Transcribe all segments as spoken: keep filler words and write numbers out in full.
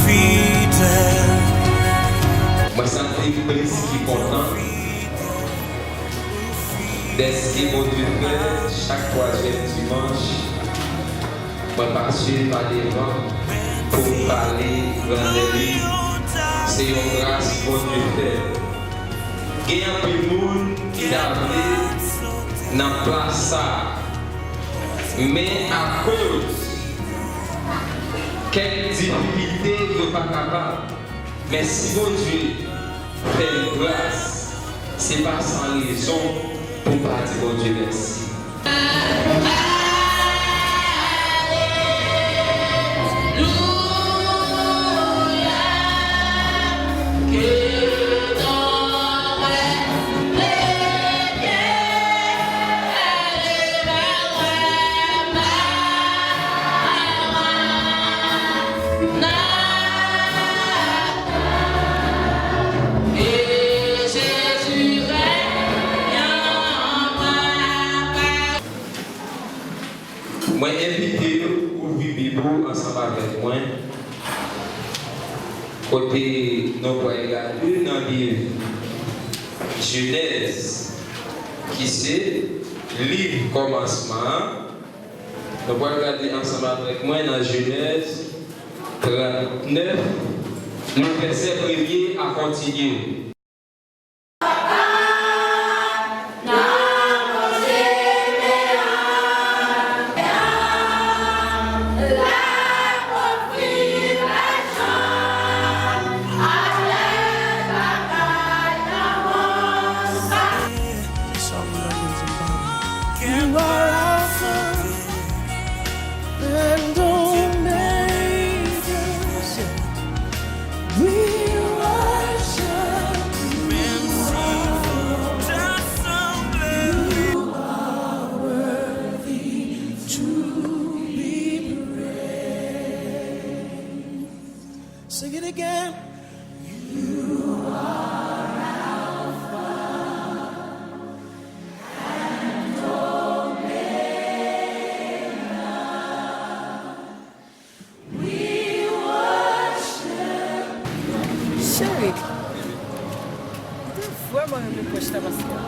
Fidèl. Mwen santi m plis ki kontan dèske Bondye fè chak twazyèm dimanch mwen pase pa devan pou m pale grandè li. Se yon gras Bondye fè. Gen anpil moun ki ta vle nan plas sa a, men akoz kèk difikilte, yo pa kapab. Men si Bondye fè m gras, se pa san rezon pou m pa di Bondye mèsi. Mwen envite w ouvri Bib ou ansanm avèk mwen, kote nou pral gade nan liv Jenèz, ki se liv kòmansman an. Nou pral gade ansanm avèk mwen nan Jenèz trannèf, le vèsè premye a kontinye. You are Alpha and Omega. We worship you. You are worthy to be praised. Sing it again. Cheri, m te vrèman renmen pwòch la, Pascal.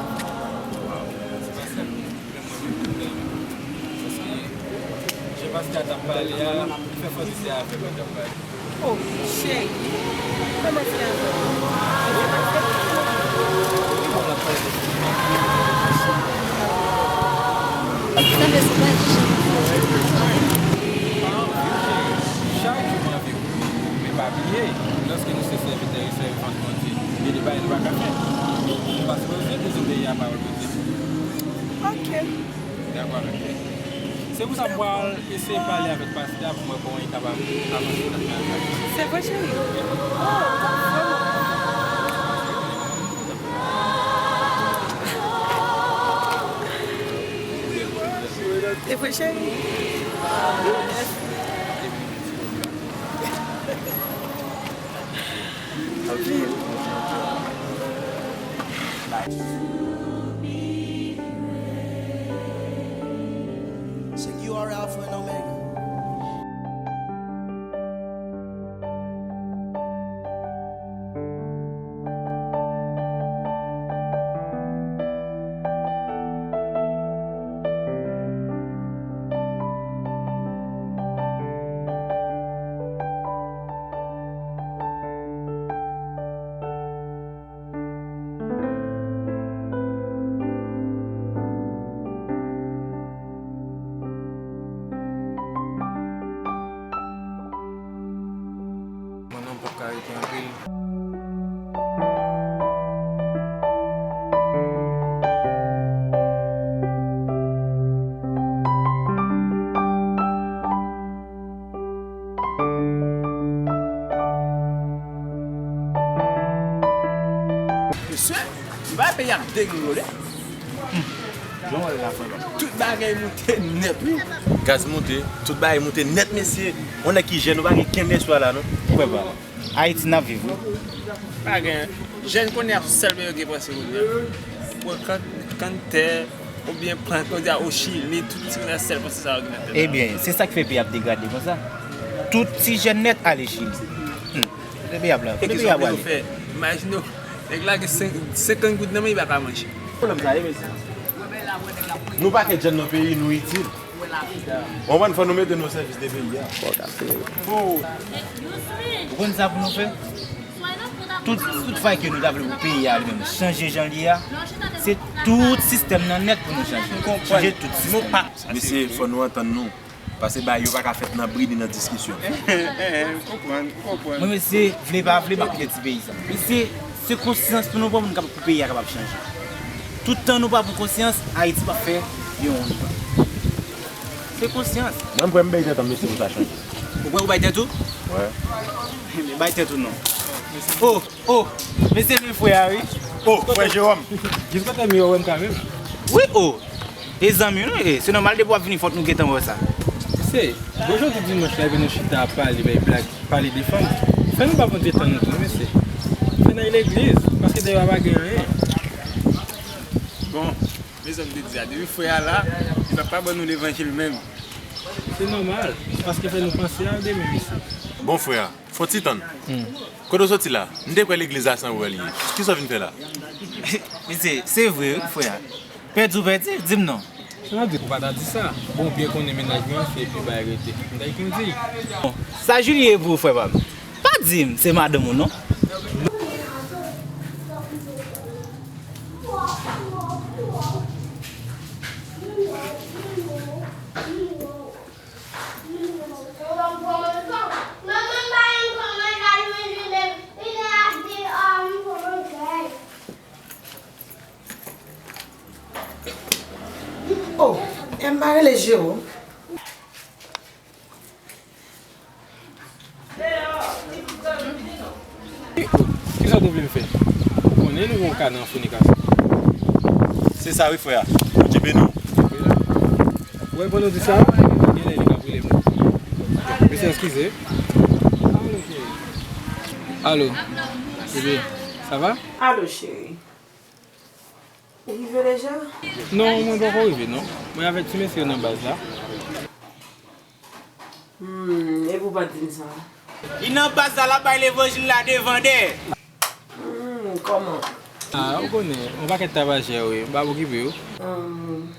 Paske jan Pascal t ap pale a, li fè fò se avè mwen t ap pale. Oh, cheri, kòman se avè w? Sa fè sou paj. Chak jou m anvi w. Men pa bliye, lòske nou se sèvitè e sèvant Bondye, gen de bagay nou pa ka fè. Nou pa sipoze dezobeyi a pawòl Bondye. Ok. Dakò avèk mwen. Se pou sa m pral eseye pale avèk pastè a pou m wè kòman li kapab avanse nan travay. Se vre, cheri? Oh, vrèman. Se vre, cheri? Anpil. Sing, you are Alpha and Omega. Mwen menm, m p ap ka rete anpil. Mesye, m pa wè peyi ap degringole. Jan w wè l la, frè m. Tout bagay moute nèt, wi. Gaz moute, tout bagay moute nèt, mesye. On nèg ki jèn, ou pa gen kenn espwa la, non. Frè pa. Ayiti n ap viv, wi. Pa gen. Jèn kounye a, sèl yo gen panse kounye a. Pran kann, kann tè, oubyen pran, kounye a, o Chili, tout ti kounye a, sèl panse sa yo gen nan tèt la. Ebyen, se sa k fè peyi ap degrade konsa. Tout ti jèn nèt ale Chili. Kote peyi a pral? Kote peyi a prale? Imajine w, nèg lage senkant goud nan men, li pa ka manje. Pwoblèm sa ye, mesye. Nou pa ke jèn nan peyi, nou itil. Ou konprann, fò nou mete nou o sèvis de peyi a. Ou konn sa pou nou fè? Tout, tout fay ke nou ta vle pou peyi a li menm chanje jan li ye a, se tout sistèm nan nèt pou nou chanje. Chanje tout sistèm. Mesye, fò nou antann nou. Paske bagay yo pa ka fèt nan bri ni nan diskisyon. M konprann, m konprann. Mwen, mesye, vle pa vle, m ap kite ti peyi sa. Mesye, se konsyans pou nou pran pou nou kapab, pou peyi a kapab chanje. Toutan nou pa pran konsyans, Ayiti p ap fè yon ri. Se konsyans. Mwen, m kwè m bay tèt an, mesye, pou sa chanje. Ou kwè ou bay tèt ou? Wè. Bay tèt ou non. Oh, oh, mesye, men frè a, wi. Oh, frè Jewòm. Jis kote m ye, ou wè m kanmenm. Wi, oh. E zanmi nou ye, se nòmal depi w ap vini fòk nou gentan wè sa. Se, bon jodi dimanch la, epi nou chita ap pale, bay blag, pale de fanm. Fè nou pa pran vye tan nou tou, mesye. Fè n al legliz, paske dèyè a pa gen anyen. Bon, mezanmi, te di a, depi frè a la, li p ap pa ban nou levanjil menm. Se nòmal, paske fè nou panse a demen, mesye. Bon, frè a, fò ti tann. Kote w soti la? M te kwè legliz la se nan wè l ye. Kisa w vin fè la? Mesye, se vre, wi, frè a. Pèdi w pèdi, di m non. Sa vle di ou pa ta di sa? Bon, ou byen konnen mennaj mwen se epi bay rete. M ta gen pou m di. Bon, sa Julie ye pou ou, frè pa m? Pa di m se madanm ou non. Oh, Emma rele Jero. Kisa w te vle m fè? Ou konnen nou gen yon ka nan fònikasyon. Se sa wi, frè a. Bondye beni w. Ou wè, pandan w di sa, genlè li ka brule m. Mesye, eskize. Alo, bebe, sa va? Alo, cheri. Ou rive deja? Non, mwen poko rive, non. Mwen avèk ti mesye yo nan baz la. Hmm, epi w pa t di m sa? Li nan baz la, l ap bay levanjil la devan dèyè. Hmm, kòman? Ah, ou konnen, yon pakèt tapajè, wi. M pa okipe yo. Hmm.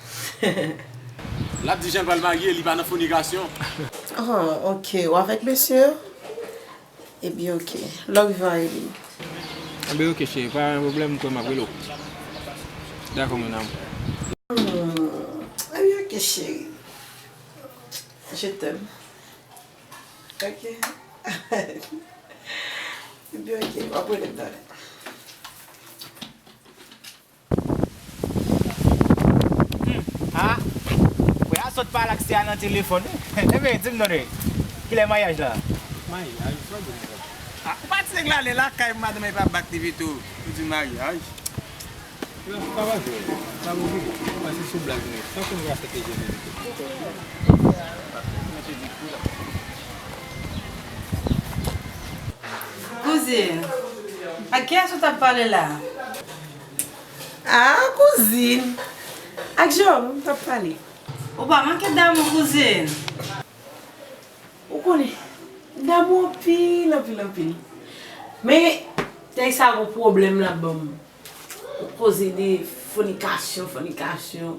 L ap di jan l pral marye, li pa nan fònikasyon. Ah, ok. Ou avèk mesye yo? Ebyen, ok. Lè w rive a rele m. Ebyen, ok, cheri. Pa gen pwoblèm, m kwè m ap rele w. Dakò, mon amour. Hmm. Ebyen, ok, cheri. Je t'aime. Ok. Ebyen, ok. W ap rele m talè. Hmm. Ah, frè a sot pale ak sè a nan telefòn. Ebyen, di m non, kilè maryaj la? Maryaj? Sa w di m sa? Ah, ou pa di nèg la ale lakay madanm li pa bat li pito. Ou di maryaj? Yo, pa va jwe. Pa okipe. Pase sou blag nou. Sa konn yo aksepte jwe vérité. Kouzin, ak kiyès ou t ap pale la? Ah, kouzin! Ak Jewòm m t ap pale. Ou pa manke damou, kouzin. Ou konnen, damou anpil, anpil, anpil. Men, nèg sa gon pwoblèm l ap ban m. Ou koze de fònikasyon, fònikasyon.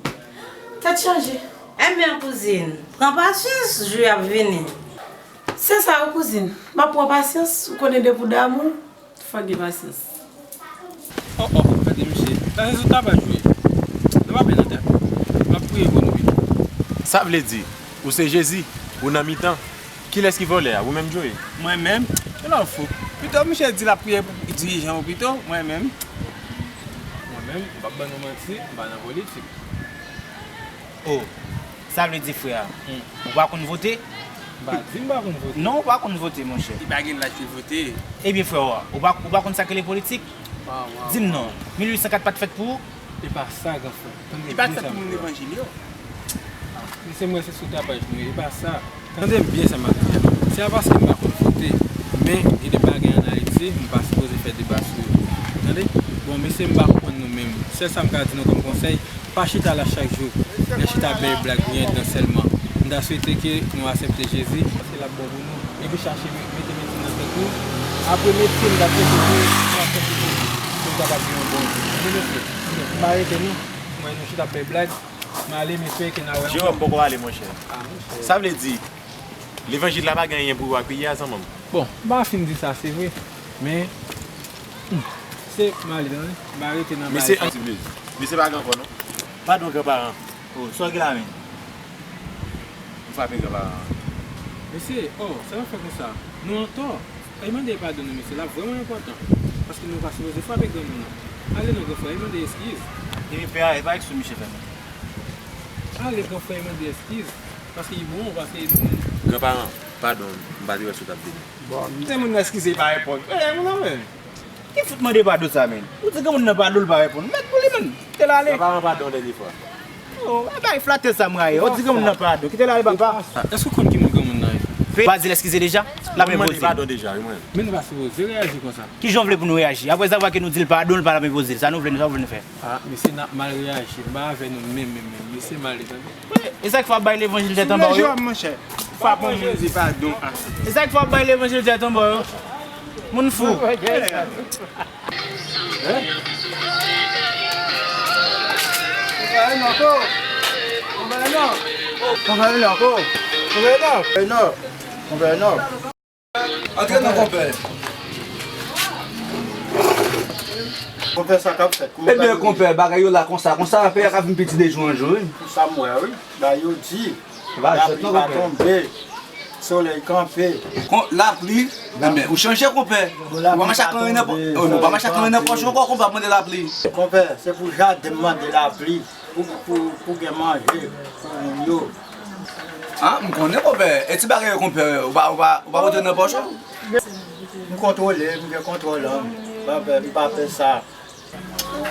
Tèt chaje. Ebyen, kouzin, pran pasyans, jou ap vini. Se sa wi, kouzin. M ap pran pasyans, ou konnen depi w damou, fòk gen pasyans. Oh, oh, gade misye. Sa se sou tapaj wi. Nou pa byen nan tèt. M ap priye pou nou wi. Sa vle di, ou se Jezi, ou nan mitan. Kilès ki vòlè a? Ou menm, Joe? Mwen menm? Kilè w fou? Pito misye di l ap priye pou dirijan yo pito, mwen menm. Mwen menm, m p ap ban nou manti, m pa nan politik. Oh, sa vle di, frè a, ou pa konn vote? M pa di m pa konn vote. Non, ou pa konn vote, monchè. Li pa gen laj pou l vote. Ebyen, frè a, ou pa, ou pa konn sa k rele politik? Di m non, mil uit san kat pa t fèt pou ou? E pa sa, gran frè. Tande byen sa m di w la. Li pa t fèt pou moun levanjil yo. Mesye, m wè se sou tapaj nou ye, e pa sa. Tande m byen sa m ap di a. Se pa paske m pa konn vote, men gen de bagay ann Ayiti, m pa sipoze fè deba sou yo. Tande? Bon, mesye, m pa konprann nou menm. Sèl sa m ka di nou kòm konsèy, pa chita la chak jou nan chita bay blag, riyen dan sèlman. M ta swete ke nou aksepte Jezi, paske l ap bon pou nou. Epi chache mete mentye nan tèt nou, Apre metye, m t ap chèche pou, pou m ap chèche pou, pou m kapab gen yon bon vi. Wi, mesye. M pa rete non. M wè nou chita ap fè blag. M ale, m espere ke n a wè ankò. Jewòm poko ale, monchè. Ah, monchè. Sa vle di, levanjil la pa gen anyen pou wè ak peyi a, zanmi m. Bon, m pa fin di sa, se vre. Men, hmm, se m ale, tande. M pa rete nan bagay sa. Mesye, mesye pa gen ankò, non. Padon, granparan. Oh, sa w gen la menm? M frape granparan an. Mesye, oh, sa nou fè konsa? Nou antò. Ay mande padon non, mesye, l ap vrèman enpòtan. Paske nou pa sipoze frape granmoun nan. Ale non, gran frè, al mande eskiz. Epi fè a, e pa eskiz misye fè non. Ale, gran frè, al mande eskiz. Paske li bon, paske. Granparan, padon, m pa te wè si w t ap vini. Bon, se moun nan eskize pa reponn. E, moun nan menm. Ki fout mande padon sa, menn? Ou di granmoun nan padon, l pa reponn. Mèt pou li, menn. Kite l ale. Sa pa yon padon dènye fwa. Oh, e bay flatè sa m rayi. Ou di granmoun nan padon. Kite l ale, papa. Ah, èske w konn ki moun granmoun nan ye? Pa di l eskize deja? L ap enpoze. Mwen mande padon deja, wi, mwen. Men nou pa sipoze reyaji konsa. Kijan w vle pou nou reyaji? Apre sa, vwa ke nou di l padon, l pa l ap enpoze l. Sa nou vle, sa w vle nou fè? Ah, mesye, n ap mal reyaji. M pa avè nou menm, menm, menm. Mesye, m ale, tande. E sa k fè w ap bay levanjil tèt anba w yo? Monchè, pa pran moun di padon a. E sa k fè w ap bay levanjil tèt anba w yo? Moun fou. Konpè Enòk, o! Konpè Enòk! Konpè Enòk, o! Konpè Enòk! Konpè Enòk! Antre non, konpè. Konpè, sa k ap fèt? Ebyen, konpè, bagay yo la konsa, konsa, peyi a ka vin pi di de jou an jou, wi. Sa m wè, wi. Bagay yo di, lapli pa tonbe, solèy kanpe. Lapli, enben, ou chanje, konpè. Ou pa mache ak anyen nan pòch, oh, non, ou pa mache ak anyen nan pòch ankò, konpè, ap mande lapli. Konpè, se pou jaden m mande lapli. Pou, pou, pou gen manje pou moun yo. Ah, m konnen, konpè. E ti bagay yo, konpè, ou pa, ou pa, ou pa pote nan pòch ou? M kontwole, m gen kontwòl an. M pa pè, m pa pè sa.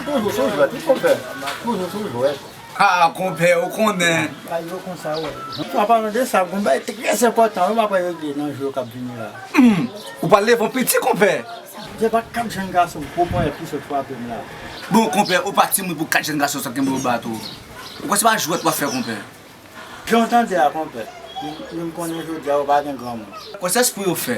Toujou sou jwèt, wi, konpè. Toujou sou jwèt. Ah, konpè, ou konnen. Bagay yo konsa, wè. An palan de sa, gon bagay trè enpòtan, wi, m ap regle nan jou yo k ap vini la. Hmm, ou pral leve yon piti, konpè. Se pa kat jenn gason gwo ponyèt ki sot frape m la. Bon, konpè, ou pa timoun pou kat jenn gason sa kenbe w bat ou. Ou kwè se pa jwèt w ap fè, konpè? Jan w tande a, konpè. Men, men m konnen jodi a ou pa gen granmoun. Kwè se espre yo fè.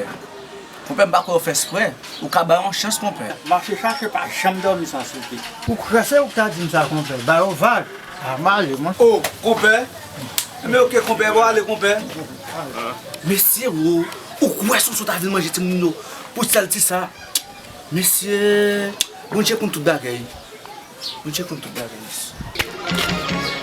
Konpè, m pa kwè yo fè espre. Ou ka ba yo yon chans, konpè. Mache chache pa janm dòmi san souke. Ou kwè se ou k ta di m sa, konpè? Ba yo vag. A, m ale, monchè. Oh, konpè. Enben, oke, konpè, bon, ale, konpè. Mesye, ou, ou kwè si w sot al vin manje timoun yo pou sèl ti sa? Mesye, Bondye konn tout bagay. Bondye konn tout bagay, mesye.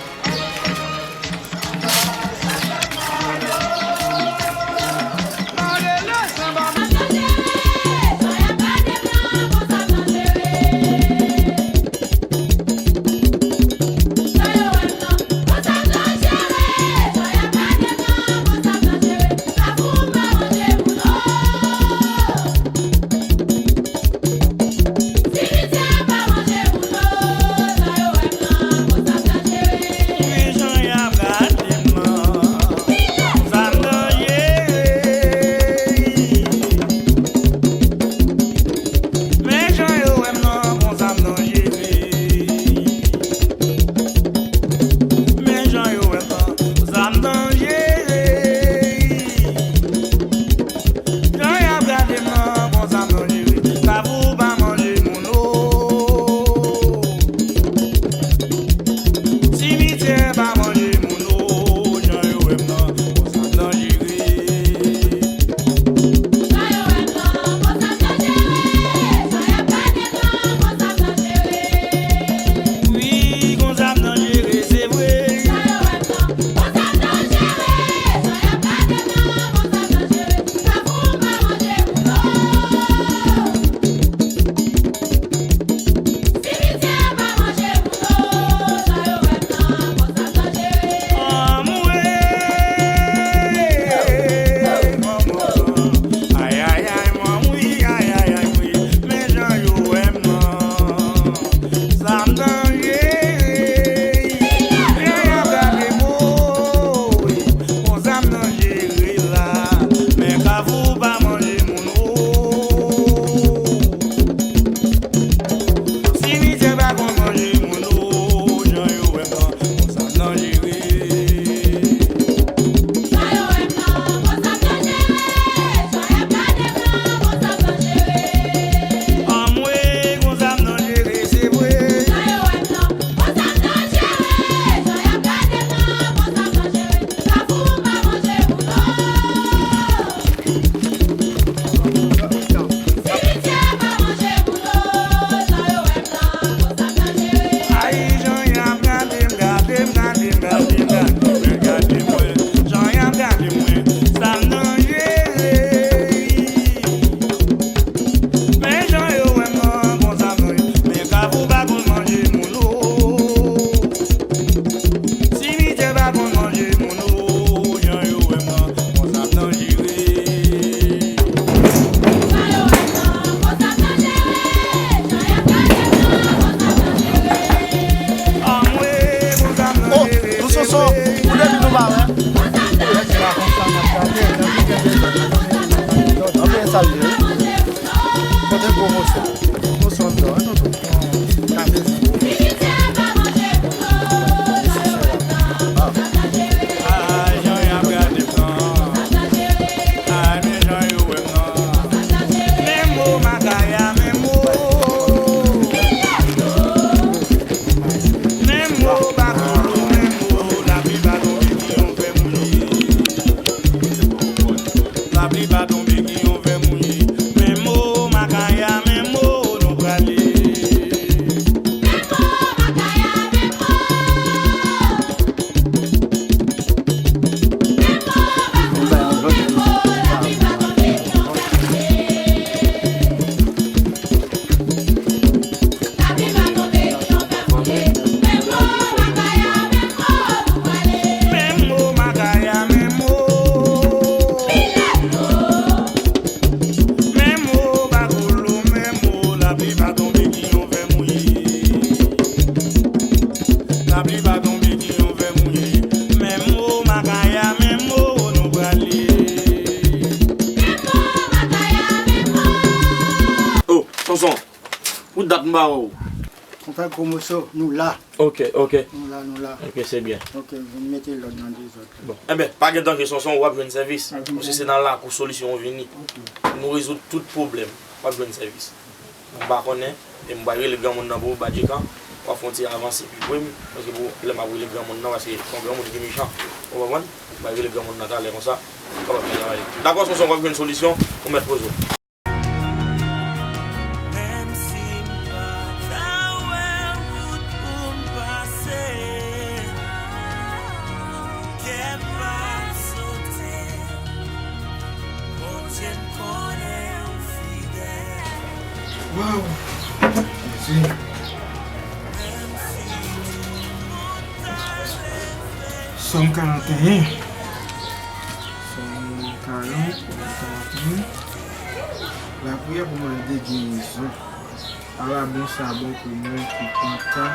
Lapli pa tonbe ki yon vè mouye. Menm mo makaya, menm mo nou prale. Oh, Sonson, pou dat m ba ou. On fè gwo moso, nou la. Ok, ok. Nou la, nou la. Ok, se byen. Ok, vin mete lòd nan dezòd la. Bon. Enben, pa gen danje, Sonson, w ap jwenn sèvis. Paske se nan lakou solisyon ou vini. Ok. Nou rezoud tout pwoblèm. W ap jwenn sèvis. M pa konnen, e m pral rele granmoun nan pou ou, Badjikan. W ap fè yon ti avanse pi pre m, paske pou lè m ap rele granmoun nan, paske se yon granmoun ki mechan. Ou konprann? M pral rele granmoun nan talè konsa, ou kapab travay. Dakò, Sonson, w ap jwenn solisyon, ou mèt poze w. Menm si m pa ta wè wout pou m pase, kè m pa sote. Bondye m konnen ou fidèl. Waw! Jezi. Sòm karant e en. Sòm karant, karant e en. Lapriyè pou mande gerizon. Ala bon sa bon pou moun ki kontan.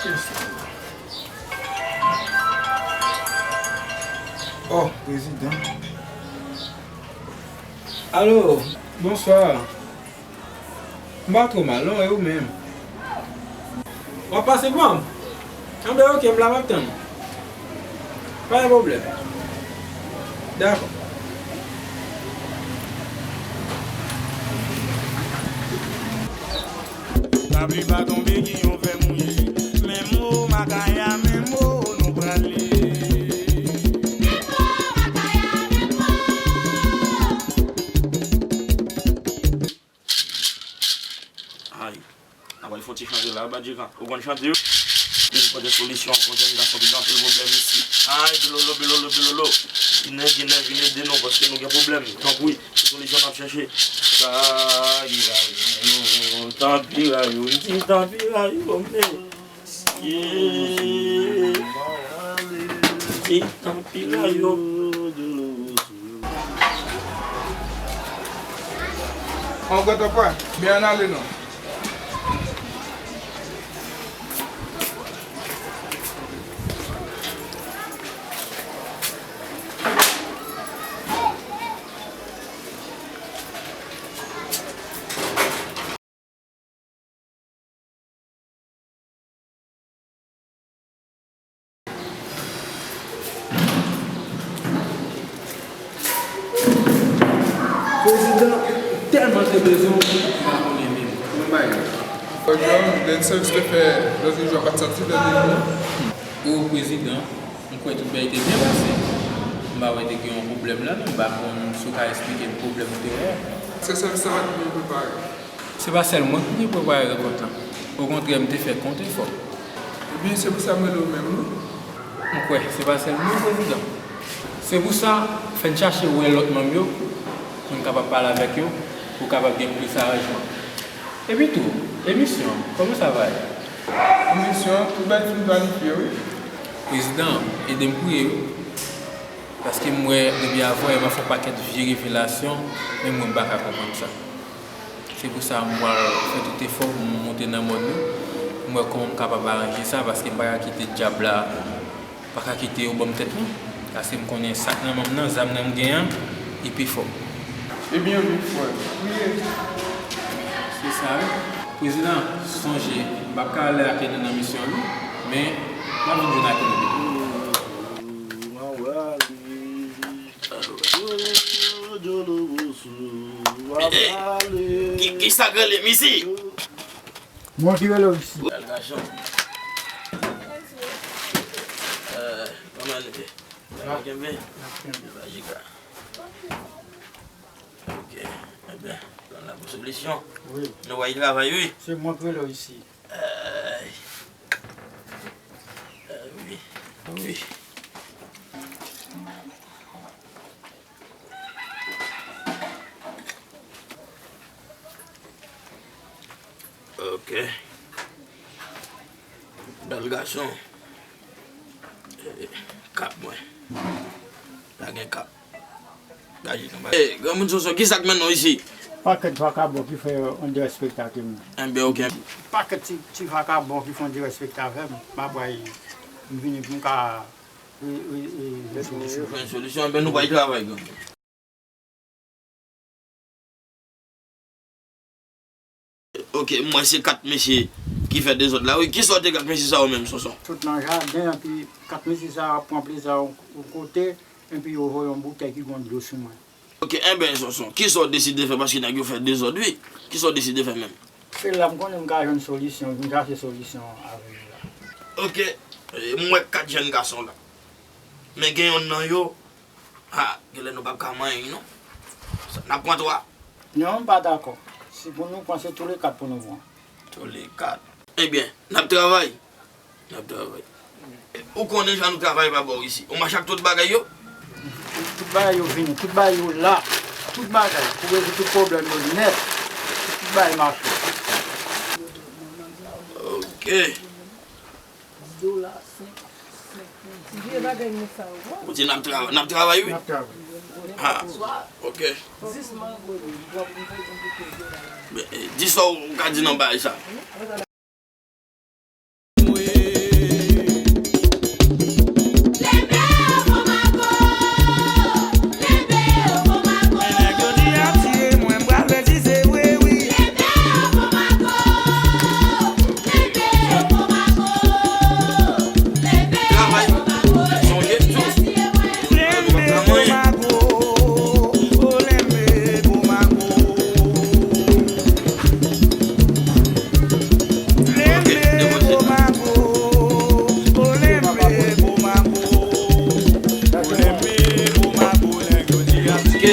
Kiyès la? Oh, prezidan. Alo, bonswa. M pa twò mal, non, e ou menm? W ap pase pran m? Anben, ok, m la, m ap tann ou. Pa gen pwoblèm. Dakò. Lapli pa tonbe ki yon vè mouye. Menm mo makaya, menm mo nou prale. Ay, n a pral fè yon ti chante la, Badjikan. Ou konn chante, wi? Vin pote solisyon, yon jèn gason ki gen anpil pwoblèm isi. Ay, bilolo, bilolo, bilolo. Vin, vin, vin ede nou, paske nou gen pwoblèm. Tanpri, se solisyon n ap chèche. Tanpri, Rayou, tanpri, Rayou, m di tanpri, Rayou, men. Ye. Ti tanpila yo. An gòt anpwa, men ann ale non. Prezidan, tèlman te bezwen w, m pa konnen menm. Kòman bagay yo? Frè John, lè n sèvis te fè lòt jou a, pa t santi lè de nou. O, prezidan, m kwè tout bagay te byen pase. M pa wè te gen yon pwoblèm la, non. M pa konn si w ka eksplike m pwoblèm ou te wè a. Se sèvis sa pa t byen prepare. Se pa sèl mwen ki te prepare rankont lan. Okontrè, m te fè kont efò. Ebyen, se pou sa m rele w menm, wi. M kwè se pa sèl mwen, prezidan. Se pou sa, fè n chache wè lòt manm yo, pou n kapab pale avèk yo, pou kapab gen plis aranjman. Epi tou, e misyon an, kòman sa va ye? Misyon an, tout bagay fin planifye, wi. Prezidan, ede m priye, wi. Paske m wè, depi avan yè, m ap fè yon pakèt vye revelasyon, menm mwen m pa ka konprann sa. Se pou sa m pral fè tout efò pou m monte nan mòn yo, pou m wè kòman m kapab aranje sa, paske m pa ka kite dyab la, m pa ka kite yo ban m tèt mwen. Paske m konnen sa k nan men m nan, zam nan m gen an, li pi fò. Ebyen wi, frè, priye. Se sa wi. Prezidan, sonje, m p ap ka ale ak nou nan misyon an non, men m ap vin jwenn ak nou. Ki, ki sa k rele m isi? Mwen ki rele w isi. Bèl gason. Euh, kòman nou ye? N ap kenbe? N ap kenbe. Bajika. Ok. Enben, nou la pou solisyon. Wi. Nou pral travay, wi. Se mwen ki rele w isi. Ay. Ah, wi. Wi. Ok. Bèl gason. Eh, kap mwen. Pa gen kap. Gade nou. Eh, granmoun Sonson, kisa k mennen w isi? Pakèt vakabon ki fè yon derespekte avè m. Enben, oke. Pakèt ti, ti vakabon ki fè yon derespekte avè m. M ap bay, m vini pou m ka re-, re-, re-, jwenn solisyon. Jwenn solisyon, enben nou pral travay, granmoun. Oke, m wè se kat mesye ki fè dezòd la, wi. Kisa w te kat mesye sa yo menm, Sonson? Sot nan jaden, epi kat mesye sa yo ap pran plezi yon, yon kote, epi yo voye yon boutèy ki gon dlo sou mwen. Oke, enben, Sonson, kisa w deside fè, paske nèg yo fè dezòd, wi? Kisa w deside fè menm? Se la m konnen m ka jwenn solisyon, vin chache solisyon avè yo la. Oke, e, m wè kat jèn gason la. Men gen yonn nan yo, ha, genlè nou p ap ka manyen, non. Sa, n ap pran twa? Non, m pa dakò. Si pou nou pran, se tou le kat pou nou pran. Tou le kat. Ebyen, n ap travay. N ap travay. Ou konnen jan nou travay pa bò isi. Ou mache ak tout bagay yo? Tout bagay yo vini, tout bagay yo la. Tout bagay, pou rezoud tout pwoblèm yo nèt. Tout bagay mache. Oke. Vye bagay nou sa yo, bro. Ou di n ap travay, n ap travay, wi. N ap travay. Ha, oke. Dis mango, bro, pou m fè yon bouke vye bagay. Men, eh, di sa w ka di nan bagay sa. Travay, sonje tou. Oke, depoze. Oke,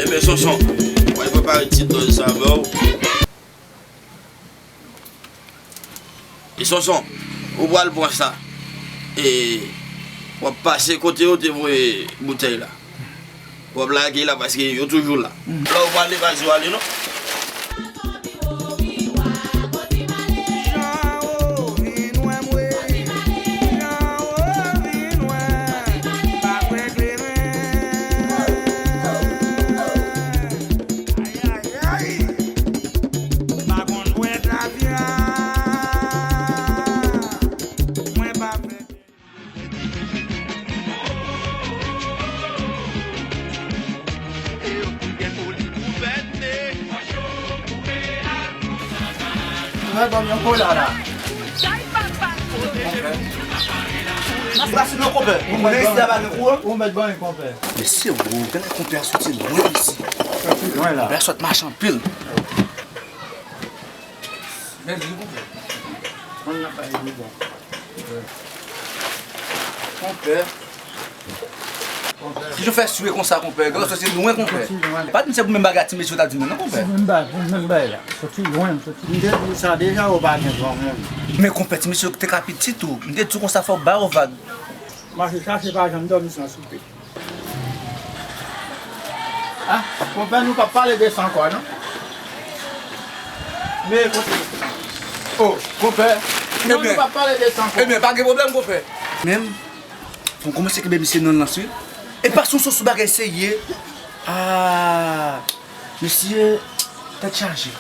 enben, Sonson, mwen prepare ti dòz sa ba w. E Sonson, ou pral pran sa. E w ap pase kote yo te voye boutèy la. W ap lage la paske yo toujou la. Lè w prale, pa di w ale non. Ay, ay, ay. M pa konn bwè tafya. Mwen pa fè. Mwen ban m yon kola la. Mas la si non, konpè. Ou konnen isi a pa gen kouran? Ou mèt ban yon konpè. Mesye, ou konnen konpè a soti lwen isi. Soti lwen la. Konpè a sot mache anpil. Men di konpè. Konn nan bay li bon. Konpè. Konpè. Ki jan w fè swe konsa, konpè? Gade, soti lwen, konpè. Soti lwen. Pa di m se pou menm bagay ti mesye w t ap di m nan, non, konpè. Se menm bagay, pou menm bagay la. Soti lwen, soti. M te di w sa deja, ou pa gen granmoun. Men konpè, ti mesye yo te ka piti tou. M te di w konsa, fò w ba yo vag. Mache chache pa janm dòmi san soupe. Ah, konpè, nou p ap pale de sa ankò, non? Men, konpè. Oh, konpè. Non, nou p ap pale de sa ankò. Ebyen, pa gen pwoblèm, konpè. Menm, fò n kòmanse kenbe misye nan lans, wi. E pa sou, sou, sou bagay serye. Ah, mesye, tèt chaje.